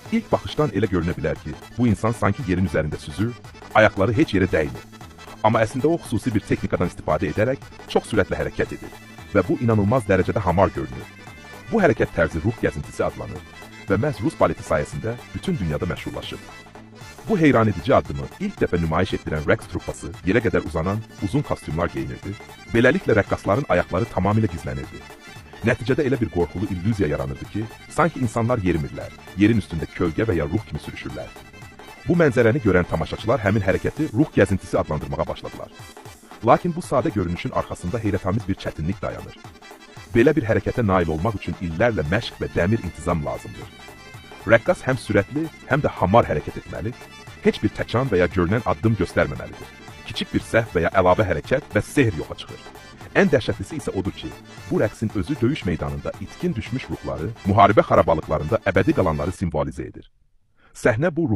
İlk baxışdan elə görünə bilər ki, bu insan sanki yerin üzərində süzür, ayaqları heç yerə dəymir. Amma əslində o xüsusi bir texnikadan istifadə edərək çox sürətlə hərəkət edir və bu inanılmaz dərəcədə hamar görünür. Bu hərəkət tərzi ruh gəzintisi adlanır və məhz Rus baleti sayəsində bütün dünyada məşhurlaşıb. Bu heyran edici addımı ilk dəfə nümayiş etdirən rəqs trupası yerə qədər uzanan uzun kostyumlar geyinirdi. Beləliklə rəqqasların ayaqları tamamilə gizlənirdi. Nəticədə elə bir qorxulu illüziya yaranırdı ki, sanki insanlar yerimirlər, yerin üstündə kölgə və ya ruh kimi sürüşürlər. Bu mənzərəni görən tamaşaçılar həmin hərəkəti ruh gəzintisi adlandırmağa başladılar. Lakin bu sadə görünüşün arxasında heyrətamiz bir çətinlik dayanır. Belə bir hərəkətə nail olmaq üçün illərlə məşq və dəmir intizam lazımdır. Rəqqas həm sürətli, həm də hamar hərəkət etməli, heç bir təkan və ya görünən addım göstərməməlidir. Kiçik bir səhv və ya əlavə hərəkət və sehr yoxa çıxır. Ən dəhşətlisi isə odur ki, bu rəqsin özü döyüş meydanında itkin düşmüş ruhları, müharibə xarabalıqlarında əbədi qalanları simvolizə edir. Səhnə bu